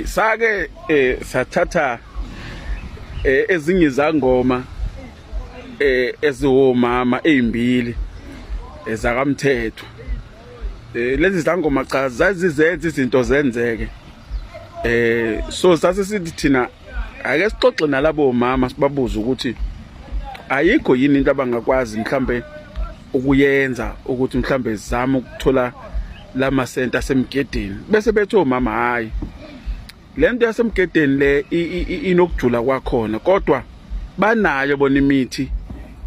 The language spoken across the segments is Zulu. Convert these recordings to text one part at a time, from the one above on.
Sake sathatha ezinye izangoma eziwomama ezimbili ezakamthetho. Lezi zangoma cha zazizenza izinto zenzeke. So sase sithi thina ake sixoxe nalabo mama sibabuze ukuthi ayikho yini into abangakwazi mhlambe ukuyenza ukuthi mhlambe zama ukuthola lamasenti asemgedeni, bese bethi omama hayi, lento yasemgedeni le inokujula kwakhona, kodwa banayo bona imithi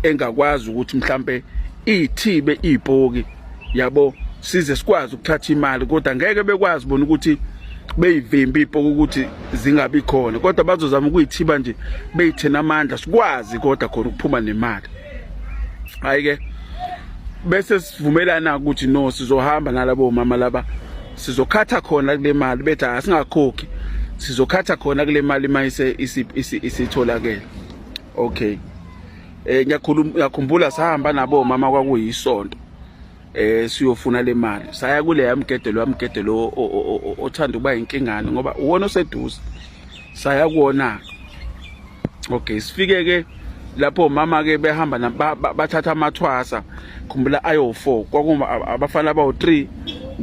engakwazi ukuthi mhlambe ithibe ipoki yabo size sikwazi ukuthatha imali, kodwa ngeke bekwazi bona ukuthi beyivimbe ipoki ukuthi zingabi khona, kodwa bazozama ukuyithiba nje beyithena amandla sikwazi kodwa khona ukuphuma nemali. Hayi ke, bese sivumelana ukuthi no, sizohamba nalabo mama laba, sizokhatha khona kule mali, bethi asingakhokhi, sizokhatha khona kule mali mayise isitholakele. Okay, ngiyakhuluma, ngiyakhumbula sahamba nabo mama, kwakuyisonto siyofuna le mali. Saya kule yamgede, lo yamgede lo othanda ukuba inkingane ngoba uwona oseduze, saya kuwona. Okay, sifike ke lapho mama ke behamba bathatha amathwasa, khumbula ayo 4, kwakuma abafana abawu 3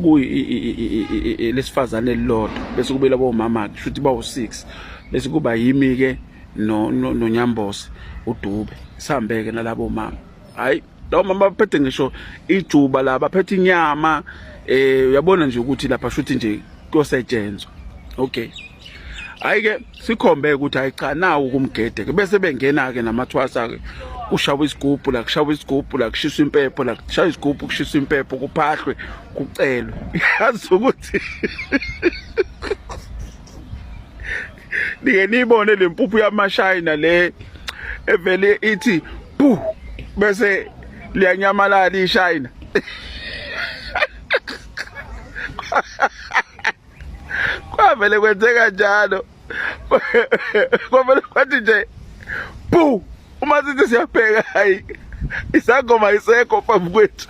kuyi lesifazane elilodwa, bese kube labo mama ke shuthi bawu 6, bese kuba yimi ke no noNyambose uDube, sihambeke nalabo mama. Hayi, lawo mama baphethe ngisho ijuba la, baphethe inyama, uyabona nje ukuthi lapha shuthi nje kuyosetshenzwa. Okay, hayi ke, sikhombe ukuthi hayi cha, nawu kumgede ke, bese bengena ke namathwasa ke, kushawa isigubhu la, kushawa isigubhu la, kushiswa impepho la, kushaya isigubhu, kushiswa impepho, kuphahlwe, kucelwe. Yazi ukuthi nike niyibone le mpuphu yamashayina le evele ithi pu bese liyanyamalala ishayina. Kwavele kwenzeka njalo, kwavele kwathi nje pu, uma sithi siyabheka, hayi, isangoma isekho phambi kwethu.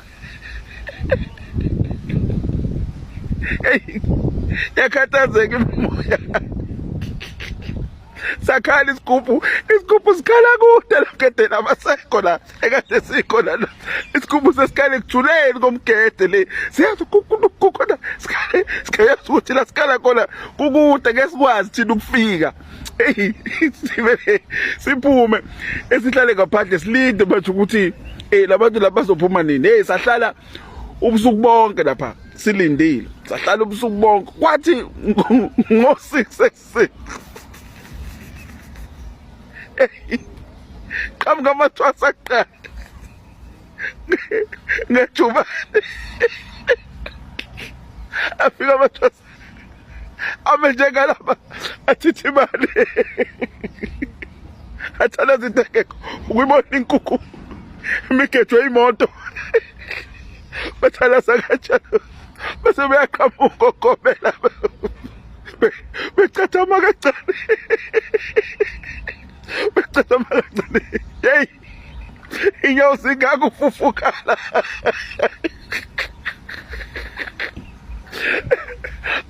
Hey, yakhathazeka imimoya, sakhala isigubhu, isigubhu sikhala kude la, abasekho la ekade sikhona la, isigubhu sesikhala ekujuleni komgede le, siyazi kukhona, siyazi ukuthi la sikhala khona kukude, ngeke sikwazi thina ukufika. Hey, sivele siphume, esihlale ngaphandle, silinde manje ukuthi labantu laba bazophuma nini. Hey, sahlala ubusuku bonke lapha silindile, sahlala ubusuku bonke, kwathi ngo-6 ekuseni qhamuka amathwasa kuqala ngejubane, afika amathwasa ame njengalaba, athitha imali, athala izinto engekho, ukuyibona inkukhu imigejwe imoto, bathalasa kanjalo, bese beyaqhamuka ogobela becathama kancane, becathama kancane. Yeyi, inyawo zingakufufukala.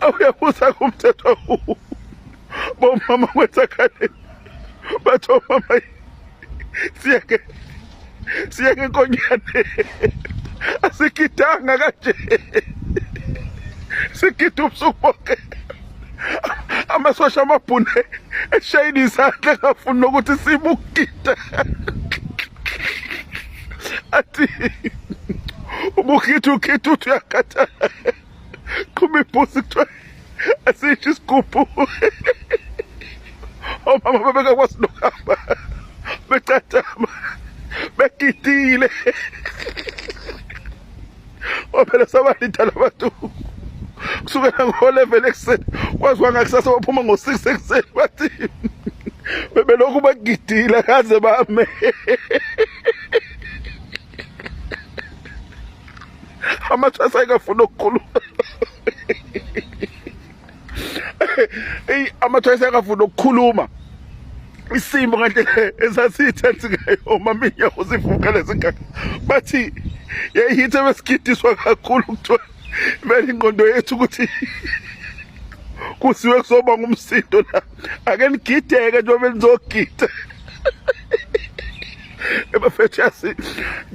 Awuyabuza kumthetho bomama kwenzakaleni, bathi omama siyeke, siyeke inkonyane, asigidanga kanje, sigida ubusuku bonke, amasosha amabhune eshayina izandla engafuni nokuthi simukugida, athi ubukhithi ukhithi uthi uyakhathala, qhuma ibhusi, kuthiwa asisho isigubhu. Omama babengakwazi nokuhamba, becathama begidile. Waphela sabalinda labantu kusukela ngo-11 ekuseni kwaziwa ngakusasa, baphuma ngo-6 ekuseni, bathi bebelokhu bagidile kaze bame. Amathwasa ayekafuna ukukhuluma. Eyi, amathwasa ayekafuna ukukhuluma, isimo ngendlela esasiyithensi ngayo, mama, inyawo zivuka lezingaka, bathi yayithe besigidiswa kakhulu, kuthiwa vele ingqondo yethu ukuthi Kusiwe kuzoba ngumsindo la. Ake nigideke njengoba nizogida. Bafethu yazi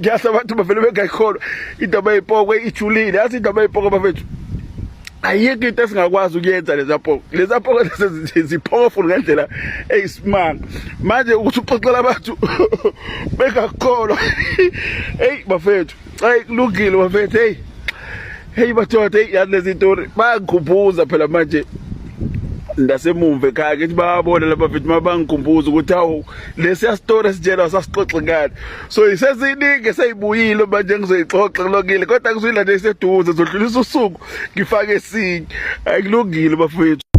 ngiyazi abantu bavele bengayikholwa indaba yepokwe ijulile yazi indaba yepokwe bafethu ayikho into esingakwazi ukuyenza leza poko leza poko lezi zi-powerful ngendlela eyisimanga manje ukuthi uxoxela abantu bengakukholwa hey bafethu hey kulungile bafethu hey hey madoda hey yazi lezi tori bayangikhumbuza phela manje ndasemumva ekhaya ngithi bayabona laba mfethu mabangikhumbuza ukuthi hawu lesiya story esitshela sasixoxe ngani so iseziningi eseyibuyile manje ngizoyixoxa kulokile kodwa ngizuyilanda iseduze zodlulisa usuku ngifake esinye ayikulungile bafethu.